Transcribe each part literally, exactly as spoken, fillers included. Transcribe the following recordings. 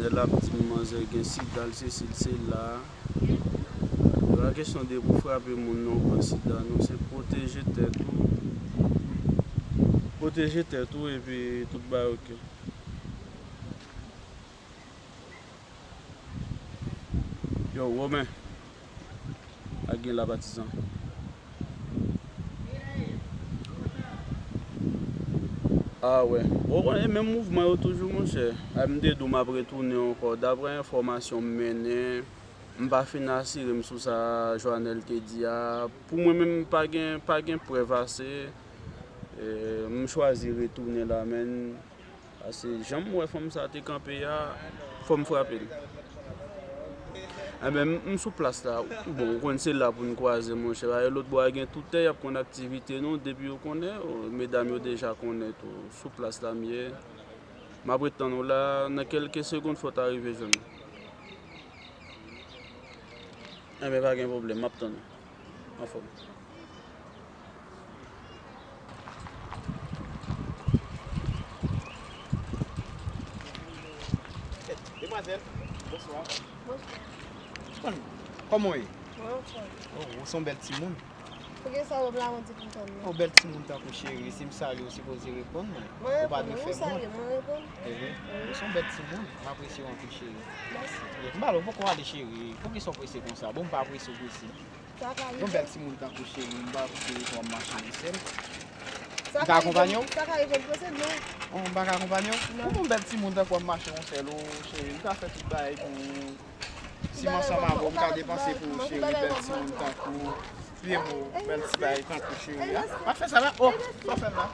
L ap di m manzè gen sida, l sesi, l sela. E pa kesyon de pou frape moun non, pran sida non, se pwoteje tèt ou. Pwoteje tèt ou epi tout bagay oke. Yo, Romen. Ak gen la patizan. Ah wè. Bon, bon, e menm mouvman yo toujou, monchè. A, m te di w m ap retounen ankò. Daprè enfòmasyon m mennen, m pa fin asire m sou sa Joanel te di a. Pou mwen menm, pa gen, pa gen prèv ase. E, m chwazi retounen la, menn. Paske jan m wè fanm sa te kanpe a, fò m frape l. Enben, m, m sou plas la. Bon, ou konn se la pou n kwaze, monchè. Paske lòt bò a gen tout tè, y ap konn aktivite nou. Depi yo konnen, o, medam yo deja konnen tou. Sou plas la m ye. M ap ret tann ou la, nan kèlke segonn, fò w ta rive jwenn mwen. Enben, pa gen pwoblèm, m ap tann ou. Anfòm. Demwazèl, bonswa. Bonswa. Kòman w ye? Mwen anfòm. Oh, ou se yon bèl timoun. Poukisa w ap la, on di pou m tann nan? Yon bèl timoun tankou cheri, si m salye w, ou sipoze reponn mwen. Ou pa dwe fè mwen. Ou salye m, mwen reponn? Ehe. Ou se yon bèl timoun, m apresye w anpil, cheri. Mèsi. M pale w poko ale, cheri. Poukisa w prese konsa? Bon, m pa prese w prese. Yon bèl timoun tankou cheri, m pa prese w ap mache yon sèl. M ka akonpanye w? Sa ka rive m prese, non. Oh, m pa ka akonpanye w? Non. Pou yon bèl timoun tankou w ap mache yon sèl, oh, cheri, m ka fè tout bagay pou ou. Si m ansanm avè w, m ka depanse pou ou, cheri, bèl timoun tankou w. Pye mo, bèl ti bagay tankou cheri a. Pa fè sa la. Oh, sa w fè m la?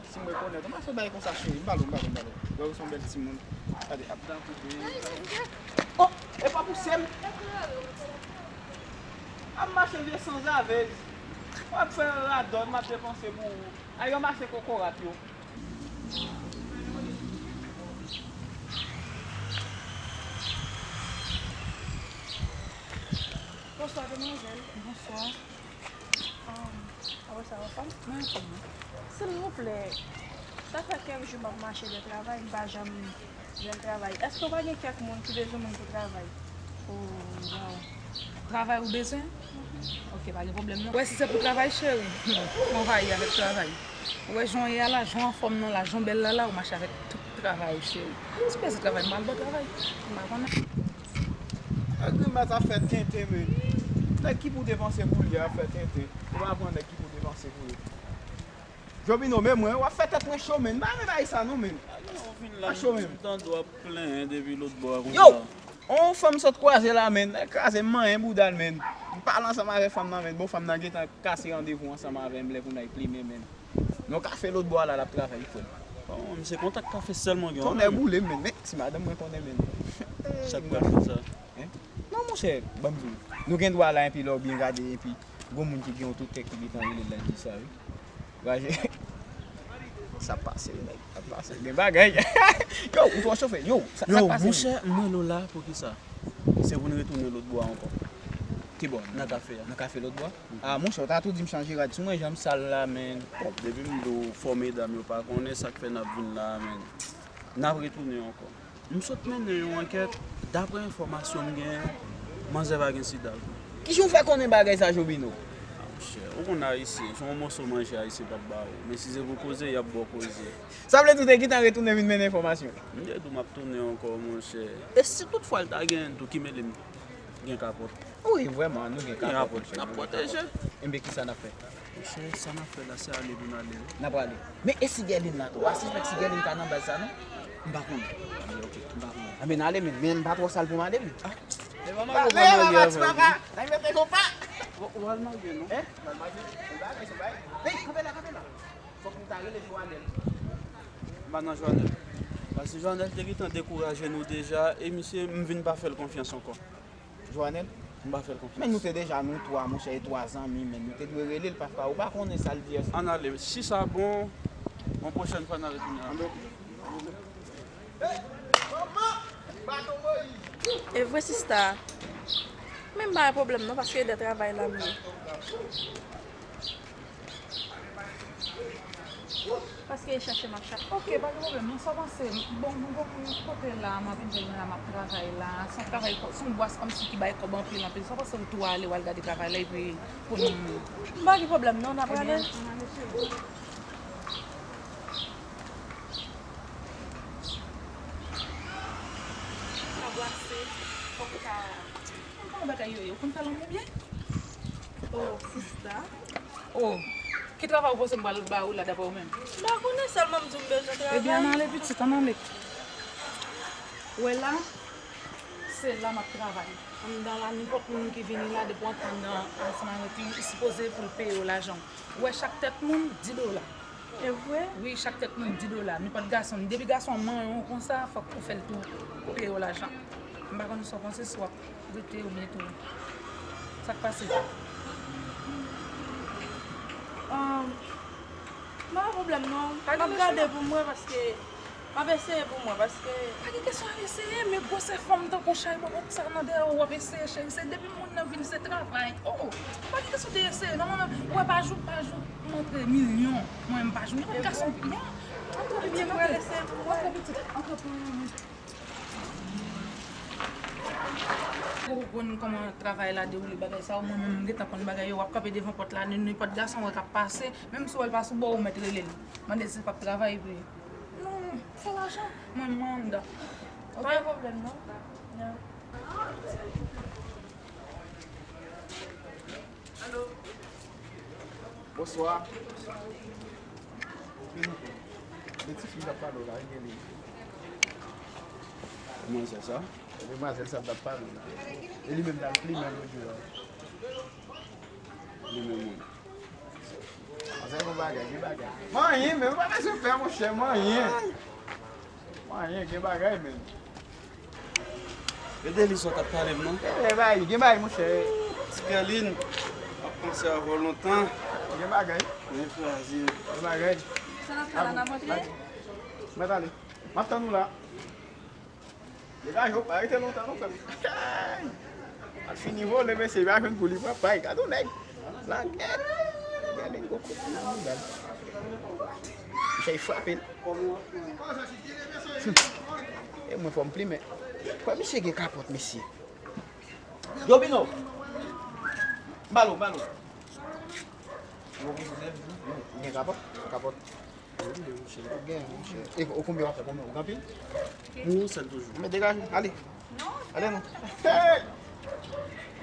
Si m rekonèt ou, pa fè bagay konsa, cheri. M pale w, m pale w, m pale w. Wè, ou se yon bèl timoun. Gade, ap dan koupe. Oh, e pa pouse m. Ap mache vye sanzave. W ap fè radòt, m ap depanse pou ou. Ay, yo mache kokorat yo. Bonswa, demwazèl. Bonswa. Um, apre sa, w anfòm? Mwen anfòm, wi. Silvouplè, sa fè kèk jou m ap mache de travay, m pa janm jwenn travay. Èske w pa gen kèk moun ki bezwen moun pou travay? Oh, waw. Travay ou bezwen? Ok, pa gen pwoblèm non. Ou wè si se pou travay, cheri, hmm, m anvayi avèk travay. Ou wè jan w ye a la, jan w anfòm nan la, jan w bèl la la, ou mache avèk tout travay ou, cheri. Si w bezwen travay, m pral ba w travay. M pa konnen. Ak grimas ap fè tenten, men. Nèg ki pou depanse pou li a ap fè tenten. Ou pa pran nèg ki pou depanse pou li. Jobino, men mwen, w ap fè tèt mwen cho, men. M pa renmen bagay sa non, men. Ou vin la, m tande w ap plenyen depi lòt bò a konsa. Yo! On fanm sot kwaze la, men. L kraze m, manyen bouda l, men. M pale ansanm avèk fanm nan, men. Bon, fanm nan gentan kase randevou ansanm avè m lè pou n al plimen, men. Nan kafe lòt bò a la, l ap travay, frè m. Bon, misye kontak kafe sèlman gen. Tonnè boule m, men. Men, ti madanm mwen konnen, men. Sa k pral fè sa? Hein? Non, monchè, ban m di w. Nou gen dwa la, enpi lè w byen gade, enpi gon moun ki gen yon tout tèt ki gentan rele l la di sa, wi. Raje. Sa pase, nèg. Sa pase. Gen bagay. Yo, ou twò chofe. Yo, sa, sa k pase, monchè, m rele w la, poukisa? Se pou n retounen lòt bò a ankò. Ki bò? Nan kafe a. Nan kafe lòt bò a? Ah, monchè, w ta tou di m chanje rad sou mwen, jan m sal la, men. Bon, depi m di w, fò medam yo pa konnen sa k fè n ap vin la a, men. N ap retounen ankò. M sot mennen yon ankèt, daprè enfòmasyon m genyen, manzè pa gen sida vre. Kijan w fè konnen bagay sa, Jobino? Ah, monchè, ou konn Ayisyen, se yon moso manje Ayisyen p ap ba ou. Men si se pou koze, y ap ba w koze. Sa vle di w te gentan retounen vin mennen enfòmasyon? M te di w m ap tounen ankò, monchè. E si toutfwa l ta genyen tou, ki mele m? Gen kapòt. Wi, vrèman, nou gen kapòt, monchè, n ap pwoteje. Enben, kisa n ap fè? Monchè, sa n ap fè la, se ale pou n ale, wi. N ap prale. Men e si Gèlin la tou? Ou pa sispèk si Gèlin ka nan baz sa, non? M pa konnen. Anben, oke, m pa konnen. Anben, n ale, men, men m pa twò sal pou m ale, men. Ah, e pa mal ou pral marye avè l, wi. N a mete konpa. Ou, ou pral marye, non? Hein? Ou pral marye? Se bagay, se bagay. Hey, kanpe la, kanpe la. Fòk nou ta rele Joanel. M pa nan Joanel. Paske Joanel te gentan dekouraje nou deja, e misye, m vin pa fè l konfyans ankò. Joanel? M pa fè l konfyans. Men nou te deja nou twa, monchè, e twa zanmi, men nou te dwe rele l, paske ou pa konnen sa l di a. Ann ale, si sa bon, yon pwochèn fwa n a retounen. Ann oke. E vre, sista. Men m pa gen pwoblèm non, paske e de travay la m ye. Paske e chache m ap chache. Ok, pa gen pwoblèm, non, sa w panse? Bon, bon, bon, kote la, m ap enjoy mwen la, m ap travay la. Se yon travay, se yon bwaz kòmsi ki bay kòb anpil, anpil. Sa w panse ou tou ale, w al gade travay la, epi pou nou... M pa gen pwoblèm, non, n ap prale. Ebyen, ann ale, cheri. Anbrase, fòk ou ta... Mwen pa yon bagay yo ye, ou konn fè lanmou byen? Oh, sista. Oh, ki travay ou panse m pral ba ou la, daprè ou menm? M pa konnen, sèlman m di w m bezwen travay. Ebyen, ann ale, pitit, ann ale. Ou wè la, se la m ap travay. Anndan la, nenpòt moun ki vini la, depi w antre anndan ansanm avèk li, li sipoze pou l peye w lajan w. Ou wè, chak tèt moun, di dola. E vre? Wi, chak tèt moun, di dola. Nenpòt gason, depi gason an manyen w konsa, fòk ou fè l tou peye w lajan. M pa konn sa w panse, si w ap rete oubyen tou. Sa k pase? Ahn, pa gen pwoblèm non. M ap gade pou mwen paske m ap eseye pou mwen paske... Pa gen kesyon al eseye, men gwosè fanm tankou chay bòbòt sa nan dèyè w, w ap eseye, cheri. Se depi moun nan vin, se travay. Oh, oh. Pa gen kesyon de eseye. Nòmalman, ou wè pa jou, pa jou, m antre milyon. Mwen menm pa jou. Nenpòt gason vini. Antre pitit, antre. Antre pitit, antre pou mwen. Ou konn kòman travay la dewoule, bagay sa yo, mwen menm m gentan konn bagay yo, w ap kanpe devan pòt la, nenpòt gason wè k ap pase, menm si w wè l pa sou bò w, ou mèt rele l, mande si l p ap travay, epi nou fè lajan, mwen, mwen anndan. Ok? Pa gen pwoblèm non. Bonswa. Men ti fi m t ap pale w la, li gen li. Demwazèl sa? Demwazèl sa m t ap pale w la. E li menm t al plimen lòt jou a. Li menm wi. Anzè gon bagay, gen bagay. Manyen, men ou pa bezwen pè, monchè, manyen. Manyen, gen bagay, men. Gade li sa w t ap pale m nan. Gen bagay, gen bagay, monchè. Ti Gèlin, m ap panse avè w lontan. Gen bagay. Mwen kraze. Gen bagay. Sa n ap fè la, n ap antre? Mèt ale. M ap tann ou la. Degaje w, pa rete lontan non, frè m. Al fini vole, mesye, pa jwenn pou li pran pay. Gade yon nèg. Lagèt. Gade yon kote nan mouda l. Misye frape l. E mwen fò m plimen. Kwè misye gen kapòt, mesye. Jobino! M ba l ou, m ba l ou. Ou gen kapòt? Kapòt. Ou gen, monchè. E, ou konbyen w ap fè? Konbyen? Ou gen anpil? Mwen sèl toujou. Men degaje w. Ale. Ale non. Hey!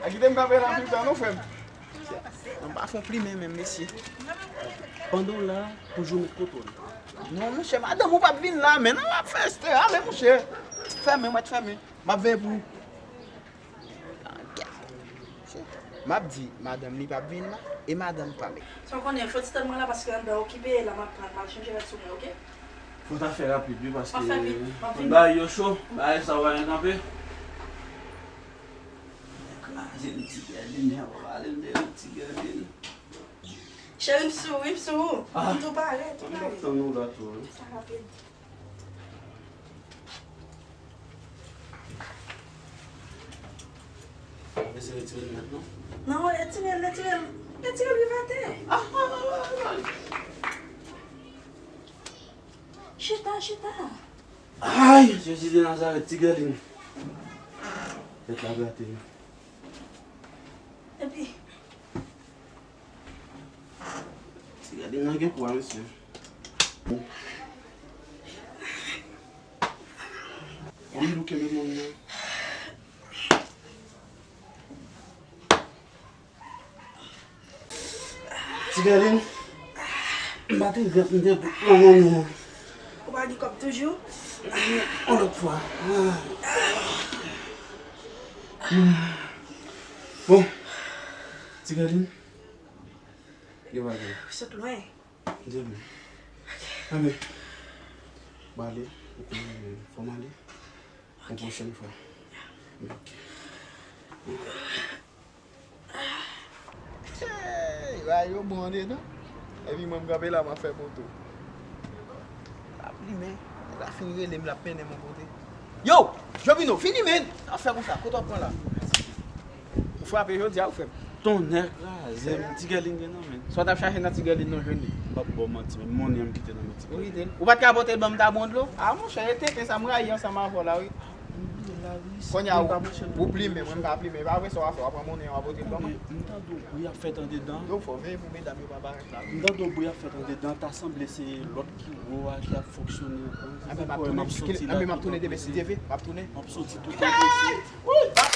A kite m kanpe la anpil tan non, frè m. Mwen pa fè yon plimen menm, mesye. Pandan w la, toujou met kote w. Non, monchè, madanm ou p ap vin la, men non, w ap fè estè. Ale, monchè. Fèmen, mwen fèmen. M ap veye pou ou. Kèt. M ap di madanm li p ap vin la, e madanm pa m. Sa w konnen, fò ti tann mwen la paske anndan okipe, e la m ap pran, m al chanje vès sou mwen, oke? Fò ta fè rapid wi, paske bagay yo cho, bagay sa w pa gen kanpe. Kraze m ti gèlin, jan w pale m de ti gèlin. Cheri, m sou ou, wi, m sou ou. M tou pare, tou pare. Sa rapid. Mwen se retire l nèt non. Non, retire l, retire l. Retire l rive atè. Ah, ah, ah, ah, ah. Chita, chita. Ay, Jezi de Nazarèt, ti gèlin. Tèt la grate. Epi, ti gèlin nan gen pwa, mesye. Ann nou kenbe moun nan. Ti gèlin, m pa te grèt, m te pran moun nan. Ou pa gen kòb toujou? Yon lòt fwa. Bon, ti gèlin. Gen bagay. Ou sot lwen. Di m. Anben, m ale, ou konnen fò m ale. Yon pwochèn fwa. Ok. Hey, bagay yo bon andedan. Epi mwen m kanpe la, m ap fè poto. L ap limen. Lè l fin rele m, l ap mennen m yon kote. Yo! Jobino, vini, men! Sa w ap fè konsa? Kote w ap pran la? Ou frape jodi a, wi, frè m. Tonnè kraze m, ti gèlin gen nan men. Sa w t ap chache nan ti gèlin nan jwenn li. M p ap ba w manti, men monnen an m kite nan men ti Ou kite? Ou pa t ka pote l ban m ta bon dlo? A monchè, e tenten sa m rayi ansanm avè w la wi. Kounye a ou plimen, mwen m ka plimen. E pa vre sa w ap fè, w ap pran monnen an w ap pote l ban mwen. M tande yon bri ap fèt andedan. Yo fò, veye pou medam yo pa parèt la. M tande yon bri ap fèt andedan, ta sanble se lòt ki wo a ki ap fonksyone ankò. Anben m ap tounen, anben m ap tounen demen si Dye vle, m ap tounen. M ap soti tout anprese.